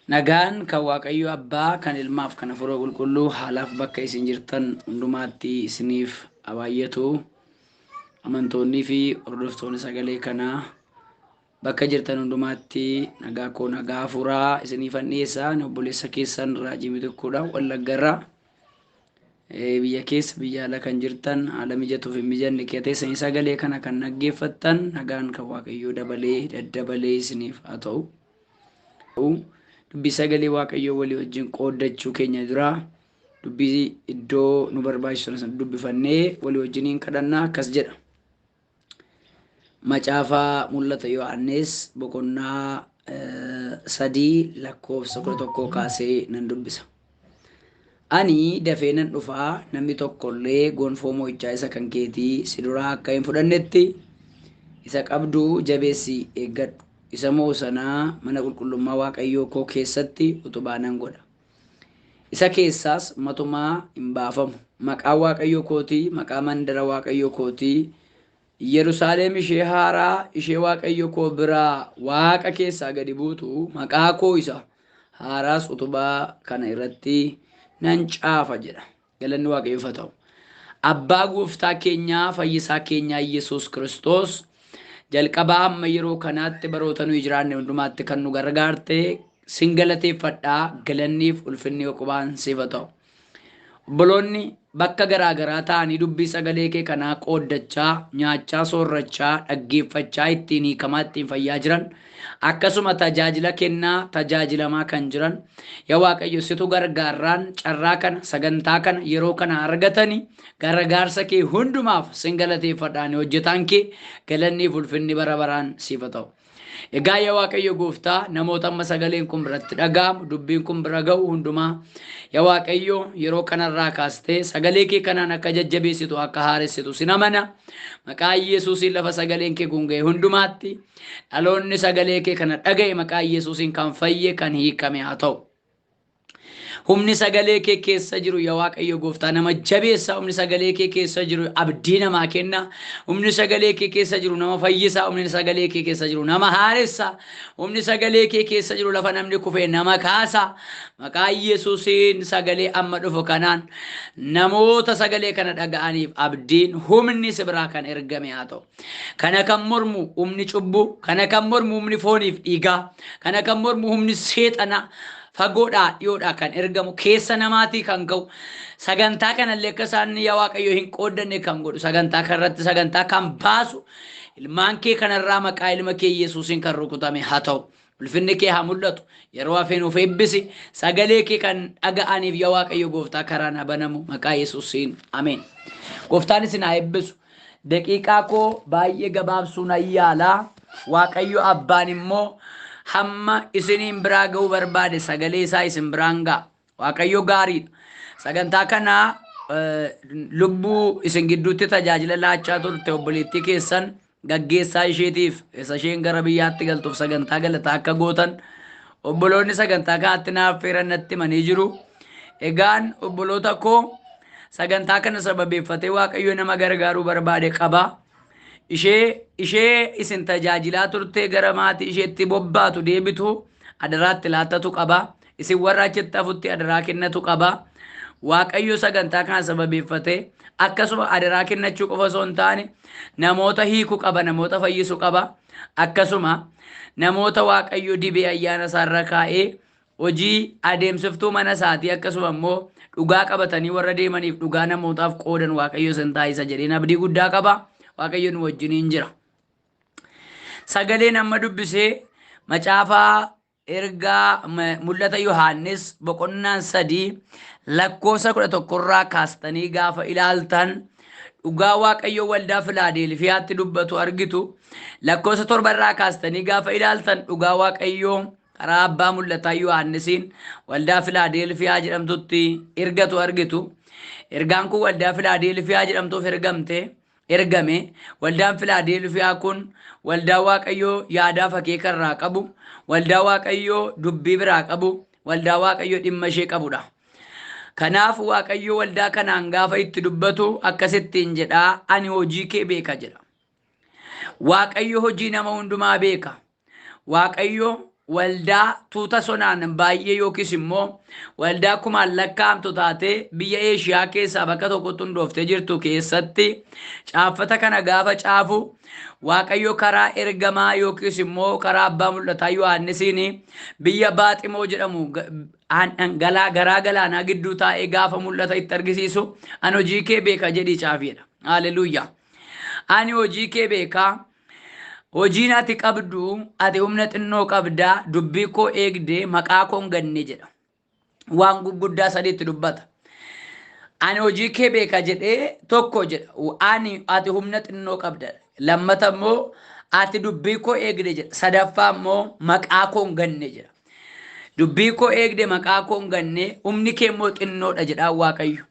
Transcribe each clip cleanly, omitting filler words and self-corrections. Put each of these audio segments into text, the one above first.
Nagaan kan Waaqayyo Abbaa, kan Ilmaaf kan Hafuura Qulqulluu haalaaf bakka isin jirtan hundumaatti isiniif haa baay'atu. Amantoonnii fi hordoftoonni sagalee kanaa bakka jirtan hundumaatti nagaa koo nagaa hafuuraa isiniifan dhiyeessa. Ani obboleessa keessan Raajii Mitikkuudha Wallaggarraa. Biyya keessa biyya ala kan jirtan haala mijatuuf hin mijanne teessanii sagalee kana kan dhaggeeffattan nagaan kan Waaqayyoo dabalee daddabalee isiniif haa ta'u. Dubbii sagalee Waaqayyoo walii wajjin qooddachuu keenya dura dubbii iddoo nu barbaachisu sana dubbifannee walii wajjiniin kadhannaa akkas jedha. Macaafa Mul'ata Yohaannis boqonnaa 3 lakkoofsa 11 kaasee nan dubbisa. Ani dafee nan dhufaa, namni tokkollee gonfoo mo'ichaa isa kan keetii si duraa akka hin fudhannetti isa qabdu jabeessi eeggadhu. Isa mo'u sanaa mana qulqullummaa Waaqayyoo koo keessatti utubaa nan godha. Isa keessaas matumaa hin baafamu. Maqaa Waaqayyoo kootii, maqaa mandara Waaqayyoo kootii, Yerusaalem ishee haaraa ishee Waaqayyo koo biraa Waaqa keessaa gadi buutu, maqaa koo isa haaraas utubaa kana irratti nan caafa jedha. Galanni Waaqayyoof haa ta'u. Abbaa gooftaa keenyaa fayyisaa keenyaa Yesuus Kiristoos jalqabaa hamma yeroo kanaatti baroota nuyi jiraanne hundumaatti kan nu gargaarte sin galateeffadhaa, galanniif ulfinni qubaan siif haa ta'u. Obboloonni bakka garaa garaa ta'anii dubbii sagalee kee kanaa qooddachaa, nyaachaa, soorrachaa, dhaggeeffachaa ittiin hiikamaa ittiin fayyaa jiran, akkasuma tajaajila kennaa tajaajilamaa kan jiran, yaa Waaqayyo situ gargaarraan carraa kana, sagantaa kana, yeroo kana argatanii gargaarsa kee hundumaaf sin galateeffadhaan hojjetaan kee galanniif ulfinni bara baraan siif haa ta'u. Egaa yaa Waaqayyo gooftaa namoota amma sagaleen kun biratti dhaga'amu, dubbiin kun bira ga'u hundumaa yaa Waaqayyo yeroo kanarraa kaastee sagalee kee kanaan akka jajjabeessitu akka haaressitu sin amana. Maqaa Yesuusiin lafa sagaleen kee kun ga'e hundumaatti dhaloonni sagalee kee kana dhaga'e maqaa Yesuusiin kan fayye kan hiikame haa ta'u. Humni sagalee kee keessa jiru yaa Waaqayyo gooftaa nama jabeessa, humni sagalee kee keessa jiru abdii namaa kenna, humni sagalee kee keessa jiru nama fayyisa, humni sagalee kee keessa jiru nama haaressa, humni sagalee kee keessa jiru lafa namni kufee nama kaasa. Maqaa Yesuusiin sagalee amma dhufu kanaan namoota sagalee kana dhaga'aniif abdiin humni si biraa kan ergame haa ta'u. Kana kan mormu humni cubbuu, kana kan mormu humni fooniif dhiigaa, kana kan mormu humni seexanaa fagoodhaa dhiyoodhaa kan ergamu keessa namaatii kan ka'u sagantaa kanallee akka isaan yaa Waaqayyo hin qooddanne kan godhu sagantaa kanarratti sagantaa kan baasu ilmaan kee kanarraa maqaa ilma kee Yesuusiin kan rukutame haa ta'u. Ulfinni kee haa mul'atu. Yeroo hafee nuuf eebbisi. Sagalee kee kan dhaga'aniif yaa Waaqayyo gooftaa karaan haa banamu maqaa Yesuusiin ameen. Gooftaan isin haa eebbisu. Daqiiqaa koo baay'ee gabaabsuun ayyaalaa. Waaqayyo abbaan immoo hamma isiniin biraa ga'uu barbaade sagalee isaa isin biraan ga'a. Waaqayyo gaariidha. Sagantaa kana lubbuu isin gidduutti tajaajila laachaa turte obboleettii keessan gaggeessaa isheetiif isa isheen gara biyyaatti galtuuf sagantaa galataa akka gootan obboloonni sagantaa kanatti naaf affeeran natti himanii jiru. Egaan obboloota koo sagantaa kana sababeeffatee Waaqayyo nama gargaaruu barbaade qaba. Ishee isin tajaajilaa turte gara maatii isheetti bobbaatu deebitu adaraatti laattatu qaba. Isin warra achitti hafutti adaraa kennatu qaba. Waaqayyo sagantaa kana sababeeffatee akkasuma adaraa kennachuu qofa osoo hin taane namoota hiikuu qaba, namoota fayyisuu qaba. Akkasuma namoota Waaqayyo dibee ayyaana isaarra kaa'ee hojii adeemsiftuu mana isaatii akkasuma immoo dhugaa qabatanii warra deemaniif dhugaa namootaaf qoodan Waaqayyo isin taasisa jedheen abdii guddaa qaba. Waaqayyo nu wajjiniin jira. Sagaleen amma dubbisee macaafaa ergaa Mul'ata Yohaannis boqonnaan 3 lakkoofsa 11 irraa kaastanii gaafa ilaaltan dhugaa Waaqayyo waldaa Filaadelfiyaatti dubbatu argitu. Lakkoofsa 7 irraa kaastanii gaafa ilaaltan dhugaa Waaqayyo karaa abbaa mul'ataa Yohaannisiin waldaa Filaadelfiyaa jedhamtutti ergatu argitu. Ergaan kun waldaa Filaadelfiyaa jedhamtuuf ergame. Waldaan Filaadelfiyaa kun waldaa Waaqayyoo yaadaaf akeeka irraa qabu, waldaa Waaqayyoo dubbii biraa qabu, waldaa Waaqayyoo dhimma ishee qabudha. Kanaaf Waaqayyo waldaa kanaan gaafa itti dubbatu akkasittiin jedhaa, ani hojii kee beeka jedha. Waaqayyo hojii nama hundumaa beeka. Waaqayyo Waldaa tuuta sonaan baay'ee yookiis immoo waldaa kumaan lakkaa'amtu taatee biyya Eeshiyaa keessaa bakka tokkotti hundooftee jirtu keessatti caaffata kana gaafa caafu Waaqayyo karaa ergamaa yookiis immoo karaa abbaa mul'ataa Yohaannisiin biyya Baaximoo jedhamu garaa galaanaa gidduu taa'ee gaafa mul'ata itti argisiisu ani hojii kee beeka jedhii caafiidha. Haleluuyaa. Ani hojii kee beekaa. Hojiin ati qabdu ati humna xinnoo qabdaa dubbii koo eegdee maqaa koo hin ganne jedha. Waan gurguddaa sadiitti dubbata. Ani hojii kee beeka jedhee tokko jedha. Ani ati humna xinnoo qabda. Lammata immoo ati dubbii koo eegde jedha. Sadaffaa immoo maqaa koo hin ganne jedha. Dubbii koo eegde maqaa koo hin ganne humni kee immoo xinnoodha jedha Waaqayyo.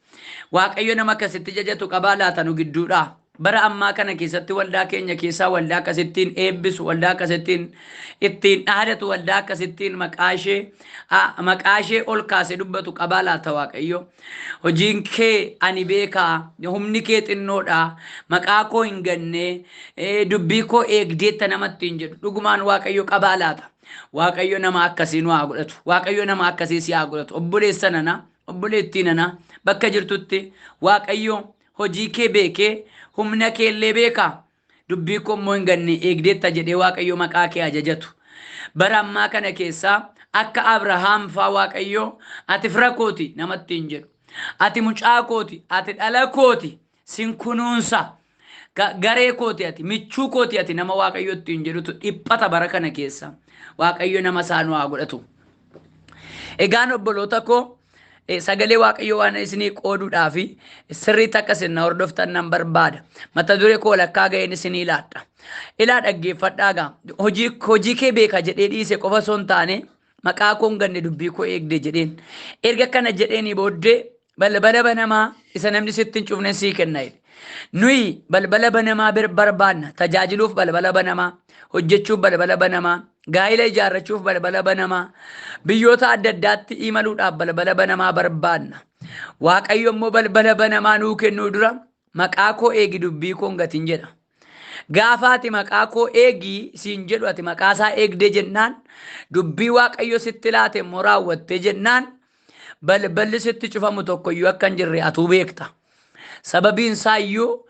Waaqayyo nama akkasitti jajatu qabaa laata nu gidduudhaa. Bara ammaa kana keessatti waldaa keenya keessaa waldaa akkasittiin eebbisu, waldaa akkasittiin ittiin dhaadatu, waldaa akkasittiin maqaa ishee ol kaasee dubbatu qabaa laata Waaqayyo. Hojiin kee ani beekaa, humni kee xinnoodha, maqaa koo hin ganne, dubbii koo eegdeetta namatti hin jedhu. Dhugumaan Waaqayyo qabaa laata. Waaqayyo nama akkasii nu haa godhatu. Waaqayyo nama akkasii si haa godhatu. Obboleessa nana, obboleettii nana, bakka jirtutti Waaqayyo hojii kee beekee humna kee illee beekaa dubbii koo immoo hin ganne eegdeetta jedhee Waaqayyo maqaa kee ajajatu. Bara ammaa kana keessaa akka Abrahaam faa Waaqayyo ati fira kooti namatti hin jedhu. Ati mucaa kooti, ati dhala kooti, sin kunuunsa. Garee kooti ati, michuu kooti ati nama Waaqayyo ittiin jedhutu dhiphata bara kana keessa. Waaqayyo nama isaa nu haa godhatu. Egaan obboloota koo sagalee Waaqayyo waan isinii qooduudhaaf sirriitti akka isin na hordoftan nan barbaada. Mata duree koo walakkaa ga'een isinii laadha. Ilaa dhaggeeffadhaa gaa. Hojii kee beeka jedhee dhiise qofa osoo hin taane maqaa koo hin ganne dubbii koo eegde jedheen. Erga kana jedheenii booddee balbala banamaa isa namni sitti hin cufne sii kenna jedhe. Nuyi balbala banamaa barbaanna. Tajaajiluuf balbala banamaa, hojjechuuf balbala banamaa, gaa'ila ijaarrachuuf balbala banamaa, biyyoota adda addaatti imaluudhaaf balbala banamaa barbaanna. Waaqayyo immoo balbala banamaa nuu kennuu dura maqaa koo eegi dubbii koo hin gatin jedha. Gaafa ati maqaa koo eegi siin jedhu ati maqaa isaa eegdee jennaan dubbii Waaqayyo sitti laate immoo raawwattee jennaan balballi sitti cufamu tokkoyyuu akka hin jirre atuu beekta. Sababiin isaa iyyuu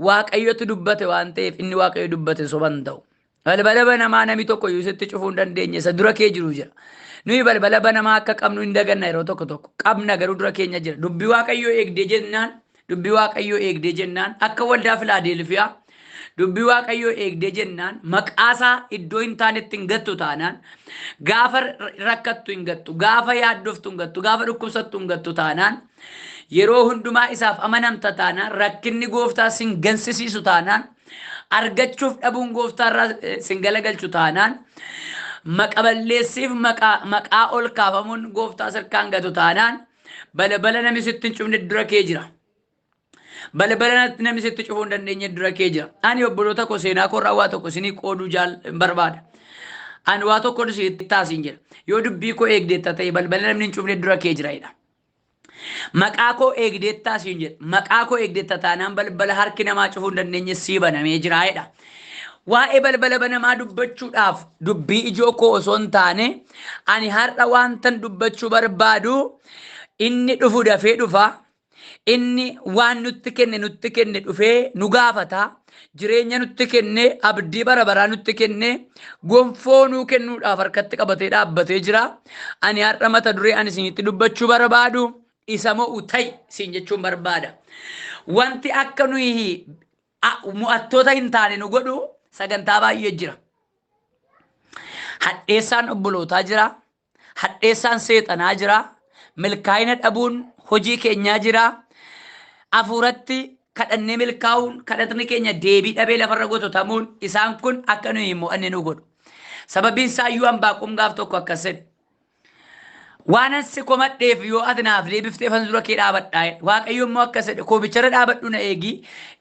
Waaqayyotu dubbate waan ta'eef inni Waaqayyo dubbate soba hin ta'u. Balbala banamaa namni tokko iyyuu sitti cufuu hin dandeenye isa dura kee jiru jira. Nuyi balbala banamaa akka qabnu hin daganna yeroo tokko tokko. Qabna garuu dura keenya jira. Dubbii Waaqayyoo eegdee jennaan, dubbii Waaqayyoo eegdee jennaan akka waldaa Filaadelfiyaa dubbii Waaqayyoo eegdee jennaan maqaa isaa iddoo hin taanetti hin gattu taanaan gaafa rakkattu hin gattu, gaafa yaaddoftu hin gattu, gaafa dhukkubsattu hin gattu taanaan yeroo hundumaa isaaf amanamta taanaan rakkinni gooftaa sin gansisiisu taanaan argachuuf dhabuun gooftaa irraa sin galagalchu taanaan maqa balleessiif maqaa ol kaafamuun gooftaa sirkaan gatu taanaan balbala namni sitti hin cufne dura kee jira. Balbala namni sitti cufuu hin dandeenye dura kee jira. Ani obboloota koo seenaa koo irraa waa tokko isinii qooduu barbaada. Ani waa tokko isinitti taasisin jira. Yoo dubbii koo eegdeetta ta'e balbala namni hin cufne dura kee jira jedha. Maqaa koo eegdeettaa siin jedha. Maqaa koo eegdeetta taanaan balbala harki namaa cufuu hin dandeenye sii banamee jira jedha. Waa'ee balbala banamaa dubbachuudhaaf dubbii ijoo koo osoo hin taane ani har'a waantan dubbachuu barbaadu inni dhufu dafee dhufa. Inni waan nutti kenne nutti kenne dhufee nu gaafata. Jireenya nutti kenne, abdii bara baraa nutti kenne, gonfoo nuu kennuudhaaf harkatti qabatee dhaabbatee jira. Ani har'a mata duree ani isinitti dubbachuu barbaadu isa mo'u ta'i siin jechuun barbaada. Wanti akka nuyi mo'attoota hin taane nu godhu sagantaa baay'ee jira. Hadheessaan obbolootaa jira. Hadheessaan seexanaa jira. Milkaa'ina dhabuun hojii keenyaa jira. Hafuuratti kadhannee milkaa'uun kadhatni keenya deebii dhabee lafarra gototamuun isaan kun akka nuyi hin mo'anne nu godhu. Sababiin isaa iyyuu Anbaaqum gaaf tokko akkas jedhe. Waan an si komadheef yoo ati naaf deebiftee fan dura kee dhaabadhaa jedhe. Waaqayyo immoo akkas jedhe koobicharra dhaabadhu na eegi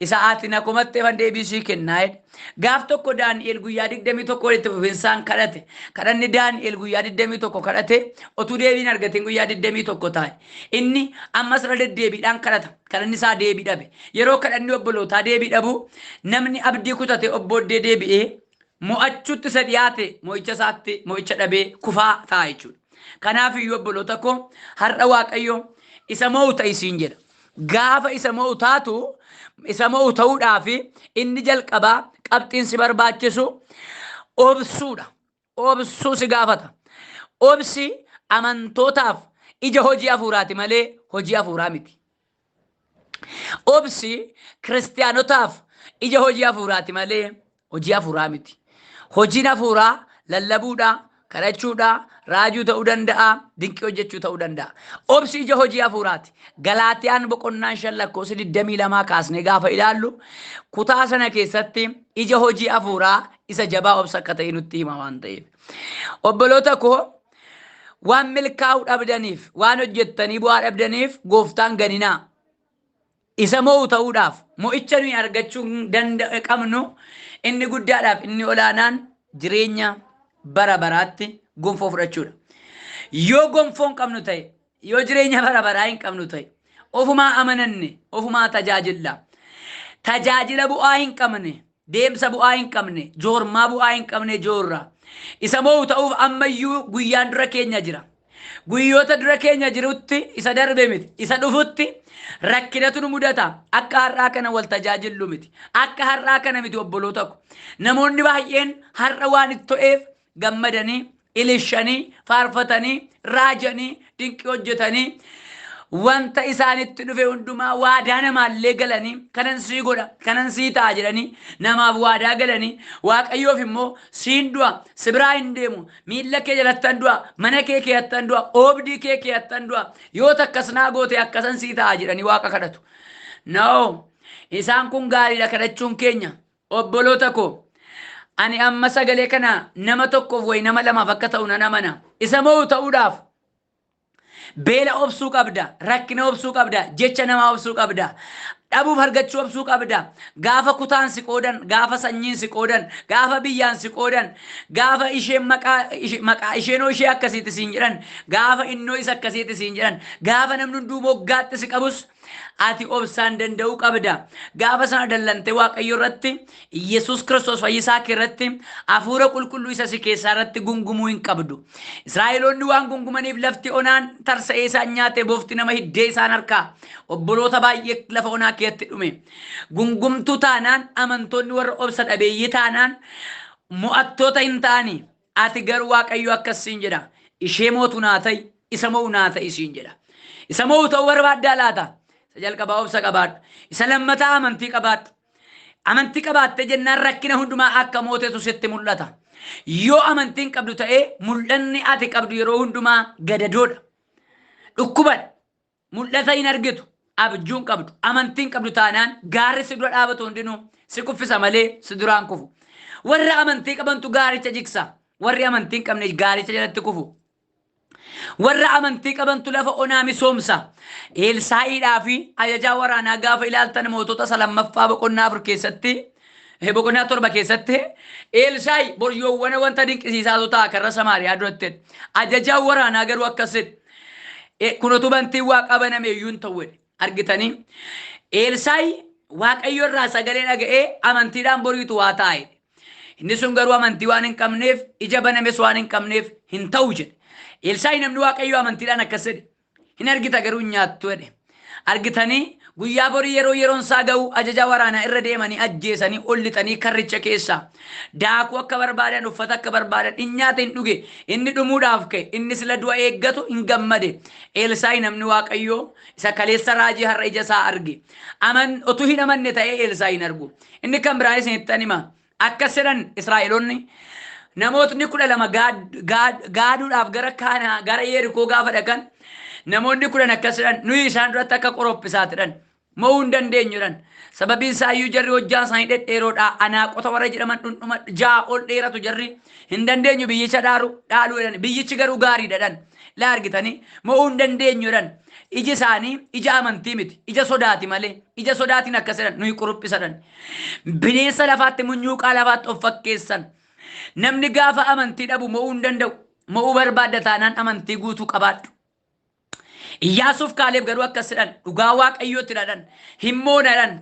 isa ati na komattee fan deebii sii kennaa jedhe. Gaaf tokko Daani'el guyyaa 21 walitti fufinsaan kadhate. Kadhanni Daani'el guyyaa 21 kadhate otuu deebiin argatiin guyyaa 21 taa'e. Inni ammas irra deddeebiidhaan kadhata. Kadhanni isaa deebii dhabe. Yeroo kadhanni obbolootaa deebii dhabu namni abdii kutate obbooddee deebi'ee Mo'achuutti isa dhiyaate mo'icha isaatti mo'icha dhabee kufaa ta'a jechuudha. Kanaaf iyyuu obboloota koo, har'a Waaqayyo isa mo'u ta'i siin jedha. Gaafa isa mo'u taatu, isa mo'u ta'uudhaaf inni jalqabaa qabxiin si barbaachisu obsuudha. Obsuu si gaafata. Obsi amantootaaf ija hojii hafuuraati malee hojii hafuuraa miti. Obsi kiristiyaanotaaf ija hojii hafuuraati malee hojii hafuuraa miti. Hojiin hafuuraa lallabuudha, kadhachuudha, raajuu ta'uu danda'a, dinqii hojjechuu ta'uu danda'a. Obsi ija hojii hafuuraati. Galaatiyaan boqonnaan 5 lakkoofsa 22 kaasnee gaafa ilaallu, kutaa sana keessatti ija hojii hafuuraa isa jabaa obsa akka ta'e nutti hima waan ta'eef. Obboloota koo, waan milkaa'uu dhabdaniif, waan hojjettanii bu'aa dhabdaniif gooftaan ganinaa. Isa mo'u ta'uudhaaf mo'icha nuyi argachuu qabnu inni guddaadhaaf inni olaanaan jireenya bara baraatti gonfoo fudhachuudha. Yoo gonfoo hin qabnu ta'e, yoo jireenya bara baraa hin qabnu ta'e, ofumaa amananne, ofumaa tajaajilla. Tajaajila bu'aa hin qabne, deemsa bu'aa hin qabne, joormaa bu'aa hin qabne joorra. Isa mo'u ta'uuf ammayyuu guyyaan dura keenya jira. Guyyoota dura keenya jirutti isa darbe miti, isa dhufutti rakkinatu nu mudata. Akka har'aa kana wal tajaajillu miti. Akka har'aa kana miti obboloota ko. Namoonni baay'een har'a waan itti to'eef gammadanii, ilishanii, faarfatanii, raajanii, dinqii hojjetanii, wanta isaanitti dhufe hundumaa waadaa namaallee galanii, kanan sii godha, kanan sii ta'a jedhanii namaaf waadaa galanii, Waaqayyoof immoo siin du'a, si biraa hin deemu, miilla kee jalattan du'a, mana kee keeyattan du'a, oobdii kee keeyattan du'a, yoo takkas naa goote akkasan sii ta'a jedhanii Waaqa kadhatu. No, isaan kun gaariidha kadhachuun keenya. Obboloota koo, ani amma sagalee kana nama tokkoof wayi nama lamaaf akka ta'u nan amana. Isa mo'u ta'uudhaaf beela obsuu qabda, rakkina obsuu qabda, jecha namaa obsuu qabda, dhabuuf argachuu obsuu qabda. Gaafa kutaan si qoodan, gaafa sanyiin si qoodan, gaafa biyyaan si qoodan, gaafa isheen maqaa isheenoo ishee akkasiitti siin jedhan, gaafa innoo isa akkasiitti siin jedhan, gaafa namni hunduu moggaatti si qabus ati obsaan danda'uu qabda. Gaafa sana dallantee Waaqayyo irratti, Yesuus Kiristoos fayyisaa kee irratti, hafuura qulqulluu isa si keessaa irratti gungumuu hin qabdu. Israa'eloonni waan gungumaniif lafti onaan tarsa'ee isaan nyaate, bofti nama hiddee isaan harkaa obboloota baay'ee lafa onaa keessatti dhume. Gungumtuu taanaan, amantoonni warra obsa dhabeeyyii taanaan mo'attoota hin ta'ani. Ati garuu Waaqayyo akkas siin jedha. Ishee mootu naa ta'i, isa mo'u naa ta'i siin jedha. Isa mo'u ta'uu barbaaddaa laata? Isa jalqabaa obsa qabaadhu. Isa lammataa amantii qabaadhu. Amantii qabaattee jennaan rakkina hundumaa akka mootetu sitti mul'ata. Yoo amantii hin qabdu ta'ee, mul'anni ati qabdu yeroo hundumaa gadadoodha. Dhukkubadha. Mul'ata hin argitu. Abjuu hin qabdu. Amantii hin qabdu taanaan gaarri si dura dhaabatu hundinuu si kuffisa malee si duraan kufu. Warra amantii qabantu gaaricha jigsa. Warri amantii hin qabne gaaricha jalatti kufu. Warra amantii qabantu lafa onaa misoomsa. Elsaa'iidhaa fi ajajaa waraanaa gaafa ilaaltan Mootota isa lammaffaa boqonnaa 4 keessatti, boqonnaa 7 keessatti, Elsaa'i boryoowwan wanta dinqisiisaatu ta'a karra Samaariyaa duratti. Ajajaan waraanaa garuu akkas jedhe. Kun utuu bantiin waaqaa baname iyyuu hin ta'u jedhe. Argitanii? Elsaa'i Waaqayyo irraa sagalee dhaga'ee amantiidhaan boriitu waa ta'a jedhe. Inni sun garuu amantii waan hin qabneef, ija banames waan hin qabneef hin ta'u jedhe. Elsaa'i namni Waaqayyo amantiidhaan akkas jedhe. Hin argita garuu hin nyaattu jedhe. Argitanii, guyyaa borii yeroo yeroon isaa ga'u ajaja waraanaa irra deemanii ajjeesanii ol lixanii karricha keessaa daakuu akka barbaadan, uffata akka barbaadan, hin nyaate, hin dhuge, inni dhumuudhaaf ka'e, inni sila du'a eeggatu hin gammade. Elsaa'i namni Waaqayyoo isa kaleessa raajii har'a ija isaa arge. Aman otuu hin amanne ta'ee Elsaa'i hin argu. Inni kan biraan isinitti hima. Akkas jedhan Israa'eloonni, namootni 12 gaaduudhaaf gara Kaanaa, gara Yerikoo gaafa dhaqan, namoonni 10 akkas jedhan: nuyi isaan duratti akka qorophisaati jedhan, mo'uu hin dandeenyu jedhan. Sababiin isaa iyyuu jarri hojjaan isaanii dhedheeroodha, Anaaqota warra jedhaman dhundhuma 6 ol dheeratu jarri, hin dandeenyu biyyicha dhaaluu jedhan. Biyyichi garuu gaariidha jedhan. Laa, argitanii, mo'uu hin dandeenyu jedhan. Iji isaanii ija amantii miti, ija sodaati malee. Ija sodaatiin akkas jedhan, nuyi quruphisa jedhan. Bineensa lafaatti, munyuuqaa lafaatti of fakkeessan. Namni gaafa amantii dhabu mo'uu hin danda'u. Mo'uu barbaadda taanaan amantii guutuu qabaadhu. Iyyaasuuf Kaaleeb garuu akkas jedhan, dhugaa Waaqayyootti jedhan, hin moona jedhan,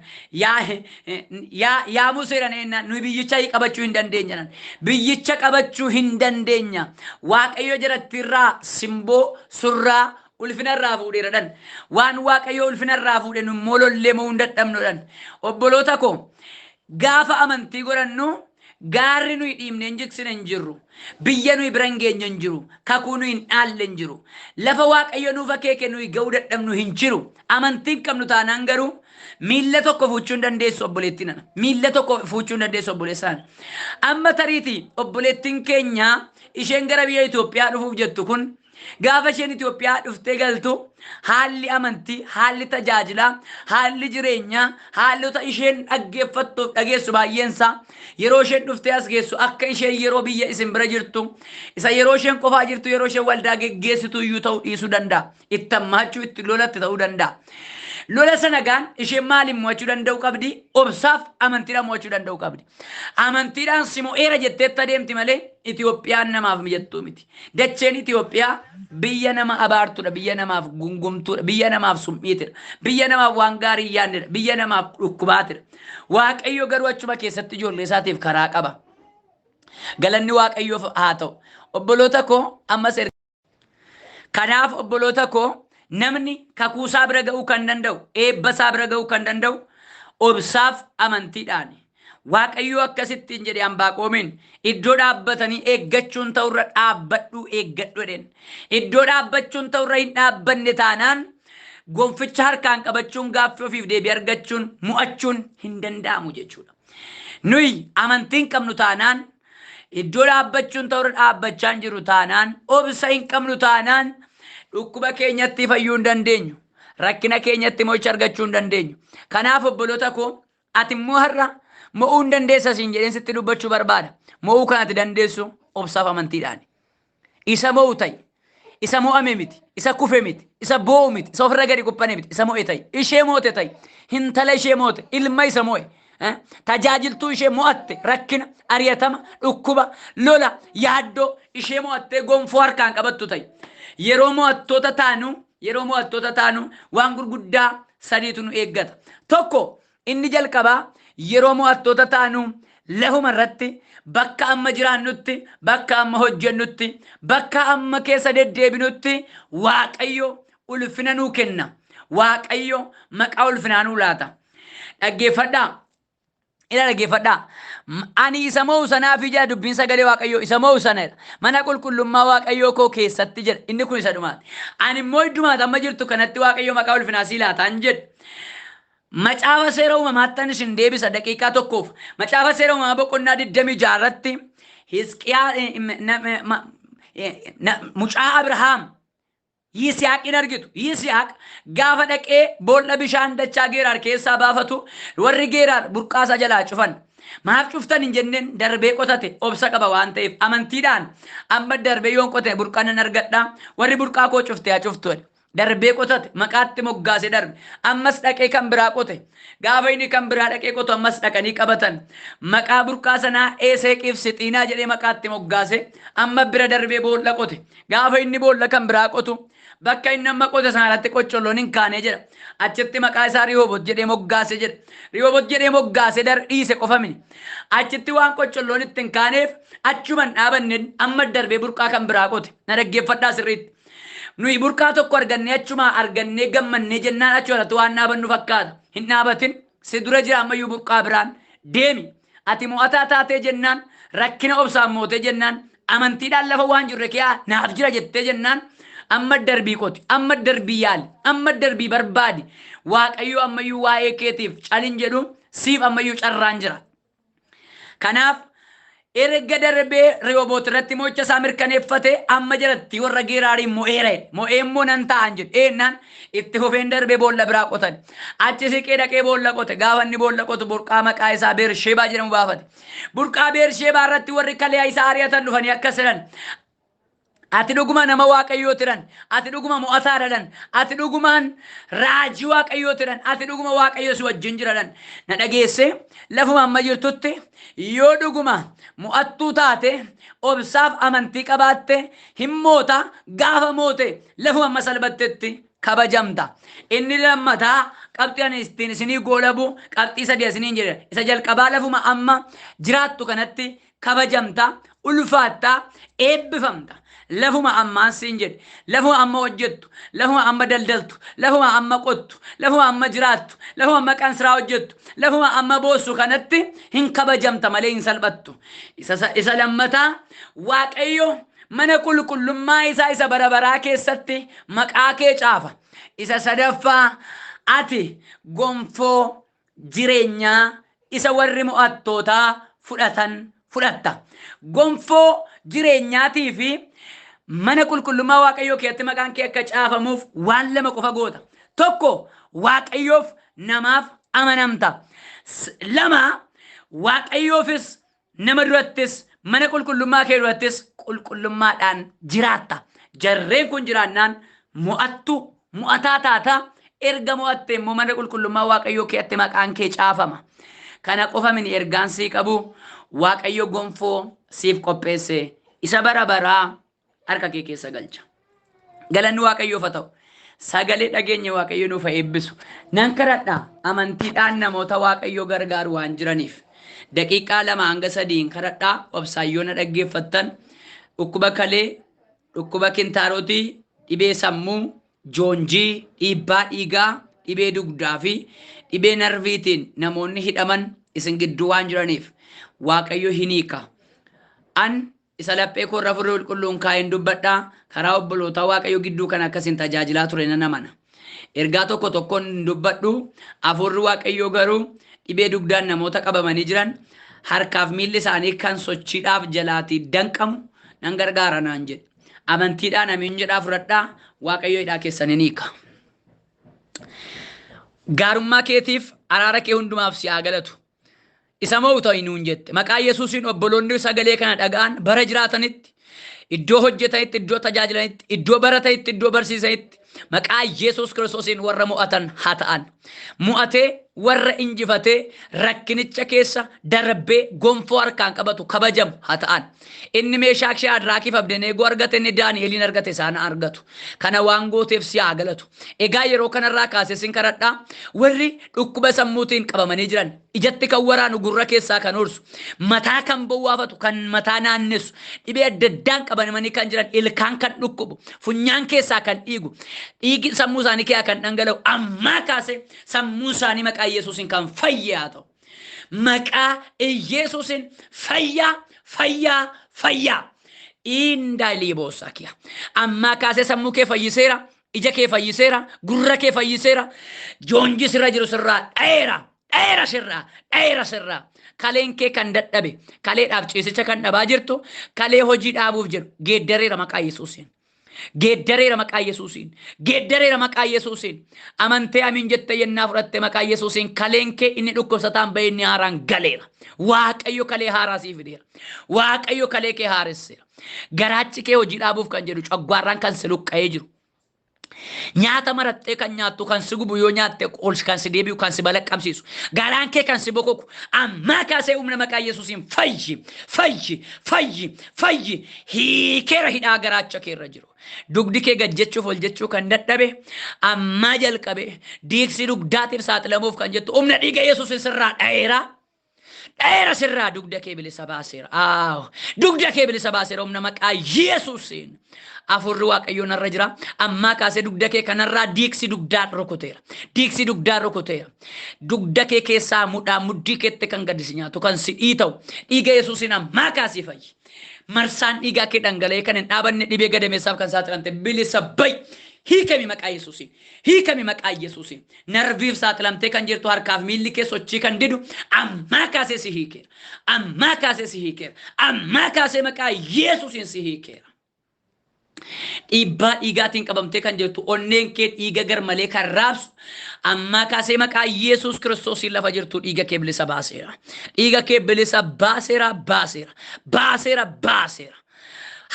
yaa Musee jedhan ennaan nuyi biyyicha qabachuu hin dandeenya jedhan. Biyyicha qabachuu hin dandeenya. Waaqayyo jalatti irraa simboo surraa ulfina irraa fuudheera jedhan. Waan Waaqayyo ulfina irraa fuudhe nu immoo lollee mo'uu hin dadhabnu jedhan. Obboloota koo, gaafa amantii godhannu gaarri nuyi dhiibnee hin jigsine hin jirru. Biyya nuyi bira hin geenye hin jiru. Kakuu nuyi hin dhaalle hin jiru. Lafa Waaqayyo nuuf akeeke nuyi ga'uu dadhabnu hin jiru. Amantii hin qabnu taanaan garuu miilla tokko fuuchuu hin dandeessu obboleettiin ana. Miilla tokko fuuchuu hin dandeessu obboleessaan. Amma tariitii obboleettiin keenya isheen gara biyya Itoophiyaa dhufuuf jettu kun gaafa isheen Itoophiyaa dhuftee galtu haalli amantii, haalli tajaajilaa, haalli jireenyaa, haalota isheen dhaggeeffattuuf dhageessu baay'eensaa yeroo isheen dhuftee as geessu akka isheen yeroo biyya isin bira jirtu isa yeroo isheen qofaa jirtu yeroo isheen waldaa geggeessitu iyyuu ta'uu dhiisuu danda'a. Itti hammaachuu, itti lolatti ta'uu danda'a. Lola sana gaan isheen maaliin mo'achuu danda'u qabdi? Obsaaf amantiidhaan mo'achuu danda'u qabdi. Amantiidhaan si mo'eera jetteetti adeemti malee Itoophiyaan namaaf mijattuu miti. Dacheen Itoophiyaa biyya nama abaartudha, biyya namaaf gungumtuudha, biyya namaaf sum'iitidha, biyya namaaf waan gaarii hin yaadnedha, biyya namaaf dhukkubaatidha. Waaqayyo garuu achuma keessatti ijoollee isaatiif karaa qaba. Galanni Waaqayyoof haa ta'u. Obboloota koo ammas Kanaaf obboloota koo, namni kakuu isaa bira ga'uu kan danda'u, eebba isaa bira ga'uu kan danda'u obsaaf amantiidhaani. Waaqayyoo akkasittiin jedhe Ambaaqoomiin, iddoo dhaabbatanii eeggachuun ta'urra dhaabbadhuu eeggadhu jedheen. Iddoo dhaabbachuun ta'urra hin dhaabbanne taanaan gonficha harkaan qabachuun gaaffii ofiif deebii argachuun mo'achuun hin danda'amu jechuudha. Nuyi amantii hin qabnu taanaan, iddoo dhaabbachuun ta'urra dhaabbachaa hin jirru taanaan, obsa hin qabnu taanaan dhukkuba keenyatti fayyuu hin dandeenyu. Rakkina keenyatti mo'icha argachuu hin dandeenyu. Kanaaf obboloota koo, ati immoo har'a mo'uu hin dandeessa siin jedheen sitti dubbachuu barbaada. Mo'uu kan ati dandeessu obsaaf amantiidhaani. Isa mo'u ta'i. Isa mo'ame miti. Isa kufe miti. Isa boo'u miti. Isa ofirra gadi quphane miti. Isa mo'e ta'i. Ishee moote ta'i. Hintala ishee moote. Ilma isa mo'e. Tajaajiltuu ishee mo'atte. Rakkina, ari'atama, dhukkuba, lola, yaaddoo ishee mo'attee gonfoo harkaan qabattu ta'i. Yeroo mo'attoota taanu, yeroo mo'attoota taanu waan gurguddaa sadiitu nu eeggata. Tokko, inni jalqabaa, yeroo mo'attoota taanu lafuma irratti, bakka amma jiraannutti, bakka amma hojjennutti, bakka amma keessa deddeebinutti Waaqayyo ulfina nuu kenna. Waaqayyo maqaa ulfinaa nuu laata. Dhaggeeffadhaa. Ila dhaggeeffadhaa. Ani isa mo'u sanaaf jedha dubbiin sagalee Waaqayyoo, isa mo'u sana jedha. Mana qulqullummaa Waaqayyoo koo keessatti jedha. Inni kun isa dhumaati. Ani immoo iddumaati amma jirtu kanatti Waaqayyo maqaa ulfinaa sii laataan jedhe. Macaafa Seera Uumamaattan isin deebisa daqiiqaa tokkoof. Macaafa Seera Uumamaa boqonnaa 26 irratti Hisqiyaa mucaa Abrahaam Yisihaaqin argitu. Yisihaaq gaafa dhaqee boolla bishaan dachaa Geeraar keessaa baafatu warri Geeraar burqaasaa jalaa cufan. Maaf cuftan hin jenneen, darbee qotate, obsa qaba waan ta'eef amantiidhaan amma darbee yoon qote burqaa nan argadha, warri burqaa koo cufte haa cuftu jedhe. Darbee qotate, maqaatti moggaase darbe. Ammas dhaqee kan biraa qote. Gaafa inni kan biraa dhaqee qotu ammas dhaqanii qabatan. Maqaa burqaa sanaa Eeseeqiif Sixiinaa jedhee maqaatti moggaase amma bira darbee boolla qote. Gaafa inni boolla kan biraa qotu bakka inni amma qote sana irratti qoccolloon hin kaane jedha. Achitti maqaa isaa Rihoobot jedhee moggaase jedha. Rihoobot jedhee moggaase dar dhiise qofa mini. Achitti waan qoccolloon itti hin kaaneef achuma hin dhaabanne, amma darbee burqaa kan biraa qote. Na dhaggeeffadhaa sirriitti. Nuyi burqaa tokko argannee achumaa argannee gammannee jennaan achuma irratti waan dhaabannu fakkaata. Hin dhaabatin, si dura jira ammayyuu burqaa biraan. Deemi. Ati mo'ataa taatee jennaan, rakkina obsaan mootee jennaan, amantiidhaan lafa waan jirre kee naaf jira jettee jennaan, amma darbii qoti, amma darbii yaali, amma darbii barbaadi. Waaqayyo ammayyuu waa'ee keetiif calin jedhu, siif ammayyuu carraan jira. Kanaaf erga darbee Rehooboot irratti mo'icha isaa mirkaneeffate amma jalatti warra Geeraariin mo'eera jedhe. Mo'ee immoo nan taa'an jedhe. Eennaan itti fufeen darbee boolla biraa qotan. Achi siqee dhaqee boolla qote. Gaafa inni boolla qotu burqaa maqaa isaa Beersheebaa jedhamu baafate. Burqaa Beersheebaa irratti warri kalee isaa ari'atan dhufanii akkas jedhan. Ati dhuguma nama Waaqayyoo tiran. Ati dhuguma mo'ataadha dhan. Ati dhugumaan raajii Waaqayyoo tiran. Ati dhuguma Waaqayyo si wajjin jira dhan. Na dhageesse, lafuma amma jirtutti yoo dhuguma mo'attuu taate, obsaaf amantii qabaatte hin moota, gaafa moote lafuma amma salbattetti kabajamta. Inni lammataa qabxii ani ittiin isinii goolabu qabxii sadii isiniin jedhe. Isa jalqabaa lafuma amma jiraattu kanatti kabajamta, ulfaatta, eebbifamta. Lafuma ammaan siin jedhe, lafuma amma hojjettu, lafuma amma daldaltu, lafuma amma qottu, lafuma amma jiraattu, lafuma amma qansiraa hojjettu, lafuma amma boossu kanatti hin kabajamta malee hin salphattu. Isa lammataa Waaqayyo mana qulqullummaa isaa isa bara baraa keessatti maqaa kee caafa. Isa sadaffaa ati gonfoo jireenyaa isa warri mo'attootaa fudhatan fudhatta. Gonfoo jireenyaatii fi mana qulqullummaa Waaqayyoo keessatti maqaan kee akka caafamuuf waan lama qofa goota. Tokko, Waaqayyoof namaaf amanamta. Lama, Waaqayyoofis nama durattis mana qulqullummaa kee durattis qulqullummaadhaan jiraatta. Jarreen kun jiraannaan mo'attu, mo'ataa taata. Erga mo'atte immoo mana qulqullummaa Waaqayyoo keetti maqaan kee caafama. Kana qofa mini ergaan sii qabu, Waaqayyo gonfoo siif qopheesse isa bara baraa harka kee keessa galcha. Galanni Waaqayyoof haa ta'u. Sagalee dhageenye Waaqayyo nuuf haa eebbisu. Nan kadhadha amantiidhaan namoota Waaqayyo gargaaru waan jiraniif. Daqiiqaa 2 hanga 3 kadhadhaa obsaayyoo na dhaggeeffattan. Dhukkuba kalee, dhukkuba kintaarotii, dhibee sammuu, joonjii, dhiibbaa dhiigaa, dhibee dugdaa fi dhibee narviitiin namoonni hidhaman isin gidduu waan jiraniif Waaqayyo hin hiika. An isa laphee koorra Hafuurri Qulqulluun kaa'een dubbadhaa. Karaa obbolootaa Waaqayyo gidduu kana akkasiin tajaajilaa ture nan amana. Ergaa tokko tokkoon hin dubbadhu. Hafuurri Waaqayyoo garuu dhibee dugdaan namoota qabamanii jiran harkaaf miilli isaanii kan sochiidhaaf jalaatii danqamu nan gargaara naan jedhe. Amantiidhaan amiin jedhaa fudhadhaa. Waaqayyo hidhaa keessan hin hiika. Gaarummaa keetiif araara kee hundumaaf si haa galatu. Isa mo'u ta'i nuun jette. Maqaa Yesuusiin obboloonni sagalee kana dhaga'an bara jiraatanitti, iddoo hojjetanitti, iddoo tajaajilanitti, iddoo baratanitti, iddoo barsiisanitti maqaa Yesuus Kiristoosiin warra mo'atan haa ta'an. Mo'atee warra injifatee rakkinicha keessa darbee gonfoo harkaan qabatu kabajamu haa ta'an. Inni Meeshaak Shaadraakiif Abdeneegoo argate, inni Daani'eliin argate isaan argatu. Kana waan gooteef si haa galatu. Egaa yeroo kanarraa kaasee sin kadhadhaa, warri dhukkuba sammuutiin qabamanii jiran, ijatti kan waraanu, gurra keessaa kan horsu, mataa kan bowwaafatu, kan mataa naannessu, dhibee adda addaan qabamanii kan jiran, ilkaan kan dhukkubu, funyaan keessaa kan dhiigu, dhiigi sammuu isaanii keessaa kan dhangala'u, ammaa kaasee sammuu isaanii maqaa Yesuusiin kan fayye haa ta'u. Maqaa Yesuusiin fayyaa, fayyaa, fayyaa. Inda liiboosakiya. Ammaa kaasee sammuu kee fayyiseera, ija kee fayyiseera, gurra kee fayyiseera, joonji sirra jiru sirraa dha'eera, dha'eera sirraa, dha'eera sirraa. Kaleen kee kan dadhabe, kaleedhaaf ciisicha kan dhabaa jirtu, kalee hojii dhaabuuf jiru, geeddareera maqaa Yesuusiin. Geeddareera maqaa Yesuusiin. Geeddareera maqaa Yesuusiin. Amantee amiin jettee yennaa fudhatte maqaa Yesuusiin kaleen kee inni dhukkubsataan bahee inni haaraan galeera. Waaqayyo kalee haaraa siif fideera. Waaqayyo kalee kee haaresseera. Garaachi kee hojii dhaabuuf kan jedhu coggaarraan kan si luqqa'ee jiru. Nyaata marattee kan nyaattu kan si gubu yoo nyaatte ol kan si deebi'u kan si balaqqamsiisu. Garaan kee kan si bokoku ammaa kaasee humna maqaa Yesuusiin fayyi, fayyi, fayyi, fayyi. Hiikeera hidhaa garaacha kee irra jiru. Dugdi kee gad jechuuf ol jechuu kan dadhabe ammaa jalqabe diigsi dugdaatiif saaxilamuuf kan jettu humna dhiiga Yesuusiin sirraa dha'eera. Dha'eera sirraa, dugda kee bilisa baaseera. Aaw, dugda kee bilisa baaseera humna maqaa Yesuusiin. Hafuurri Waaqayyoo narra jira. Ammaa kaasee dugda kee kanarraa diigsi dugdaa rukuteera. Diigsi dugdaa rukuteera. Dugda kee keessaa mudhaa muddii keetti kan gadi si nyaatu kan si dhiita'u dhiiga Yesuusiin ammaa kaasii fayyi. Marsaan dhiigaa kee dhangala'ee kan hin dhaabanne dhibee gadameessaaf kan saaxilamte bilisa ba'i. Hiikami maqaa Yesuusiin. Hiikami maqaa Yesuusiin. Narviif saaxilamtee kan jirtu harkaaf miilli kee sochii kan didu ammaa kaasee si hiikeera. Ammaa kaasee si hiikeera. Ammaa kaasee maqaa Yesuusiin si hiikeera. Dhiibbaa dhiigaatiin qabamtee kan jirtu onneen kee dhiiga garmalee kan raabsu ammaa kaasee maqaa Yesuus Kiristoosiin lafa jirtu dhiiga kee bilisa baaseera. Dhiiga kee bilisa baaseera, baaseera, baaseera, baaseera.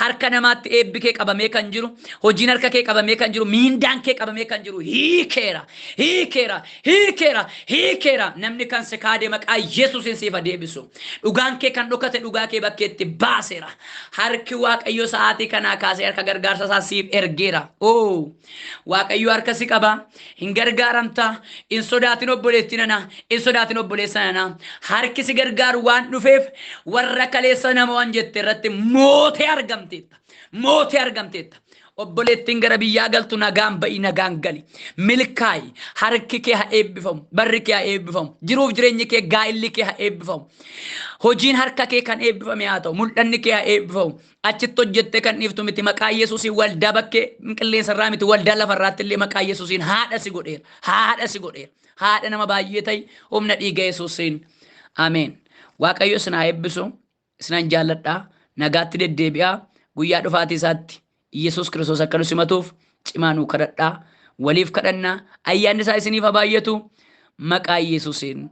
Harka namaatti eebbi kee qabamee kan jiru, hojiin harka kee qabamee kan jiru, miindaan kee qabamee kan jiru hiikeera, hiikeera, hiikeera, hiikeera. Namni kan si kaade maqaa Yesuusiin siif haa deebisu. Dhugaan kee kan dhokate dhugaa kee bakkeetti baaseera. Harki Waaqayyo sa'aatii kanaa kaasee harka gargaarsa isaa siif ergeera. Oo, Waaqayyo harka si qaba. Hin gargaaramta. Hin sodaatin obboleettii nana. Hin sodaatin obboleessa nana. Harki si gargaaru waan dhufeef warra kaleessa nama waan jette irratti mootee argamteetta. Mootee argamteetta. Obboleettiin gara biyyaa galtu nagaan ba'i, nagaan gali. Milkaa'i. Harki kee haa eebbifamu. Barri kee haa eebbifamu. Jiruuf jireenyi kee, gaa'illi kee haa eebbifamu. Hojiin harka kee kan eebbifame haa ta'u. Mul'anni kee haa eebbifamu. Achitti hojjettee kan dhiiftu miti maqaa Yesuusiin. Waldaa bakkee qilleensa irraa miti, waldaa lafarraatti illee maqaa Yesuusiin haadha si godheera. Haadha si godheera. Haadha nama baay'ee ta'i humna dhiiga Yesuusiin. Ameen. Waaqayyo isin haa eebbisu. Isinan jaalladhaa. Nagaatti deddeebi'aa. Guyyaa dhufaatii isaatti Yesuus Kiristoos akka nu simatuuf cimaa nuu kadhadhaa. Waliif kadhannaa. Ayyaanni isaa isiniif haa baay'atu. Maqaa Yesuusiin.